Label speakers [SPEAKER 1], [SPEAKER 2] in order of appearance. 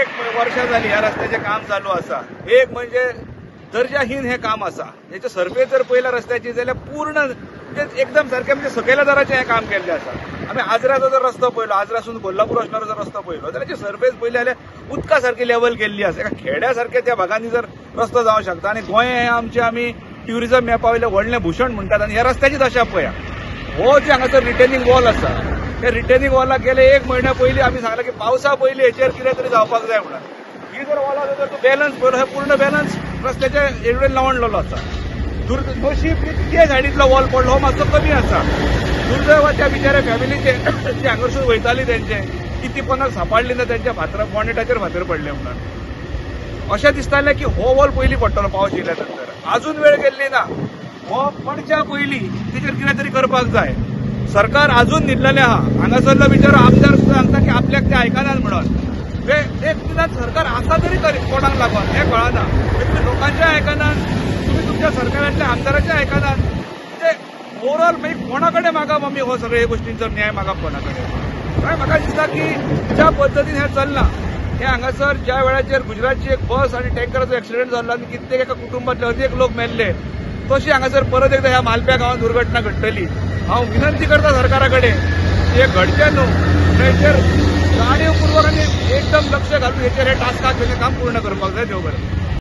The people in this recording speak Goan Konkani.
[SPEAKER 1] कित्येक वर्षां जाली ह्या रस्त्याचें काम चालू आसा. एक म्हणजे दर्जाहीन हें काम आसा. हेचे सर्फेस जर पळयला रस्त्याची जाल्यार पूर्ण म्हणजे एकदम सारकें म्हणजे सकयल्या दराचें हें काम केल्लें आसा. आमी आजराचो जर रस्तो पळयलो, आजरासून कोल्हापूर वचणारो जर रस्तो पळयलो जाल्यार सर्फेस पळयली जाल्यार उदका सारकी लेवल केल्ली आसा. एका खेड्या सारक्या त्या भागांनी जर रस्तो जावंक शकता. आनी गोंय हें आमचें आमी ट्युरिजम मॅपा वयलें व्हडलें भूषण म्हणटात आनी ह्या रस्त्याची दशा पळया. हो जे हांगासर रिटेनिंग वॉल आसा त्या रिटेनिंग वॉलाक गेले एक म्हयन्या पयलीं आमी सांगलां की पावसा पयलीं हेचेर कितें तरी जावपाक जाय म्हणून. ही जर वॉल आसा तर तो बॅलन्स पळयलो, हे पूर्ण बॅलन्स रस्त्याच्या एडवेन लावणलेलो आसा. नशीब की ते सायडींतलो वॉल पडलो हो मातसो कमी आसा. दुर्दैव त्या बिचाऱ्या फॅमिलीचे जे हांगासून वयताली तेंचे की ती कोणाक सांपडली ना, तेंच्या फातर बॉनेटाचेर फातर पडले म्हणून. अशें दिसतालें की हो वॉल पयलीं पडटलो पावस येयल्या नंतर. अजून वेळ गेल्ली ना. हो पडच्या पयलीं तेचेर कितें तरी करपाक जाय. सरकार अजून न्हिदलेलें आहा. हांगासरलो बिचारो आमदार सुद्दां सांगता की आपल्याक ते आयकनात म्हणून. एक दिनात सरकार आसा तरी कोणाक लागून हें कळना. तुमी लोकांचें आयकनात, तुमी तुमच्या सरकारांतल्या आमदाराचें आयकनात. म्हणजे ओवरऑल मागीर कोणा कडेन मागप आमी हो सगळे गोश्टींचो न्याय मागप कोणा कडेन? काय म्हाका दिसता की ज्या पद्दतीन हें चल्लां हें हांगासर ज्या वेळाचेर गुजरातची एक बस आनी टँकराचो एक्सिडंट जाल्लो आनी कित्येक एका कुटुंबांतले अनेक लोक मेल्ले, तशी हांगासर परत एकदा ह्या मालप्या गांवांत दुर्घटना घडटली. हांव विनंती करता सरकारा कडेन हें घडचें न्हू, हेचेर जाणीवपूर्वक आनी एकदम लक्ष घालून हेचेर हे टास्काक हें काम पूर्ण करपाक जाय. देव बरें.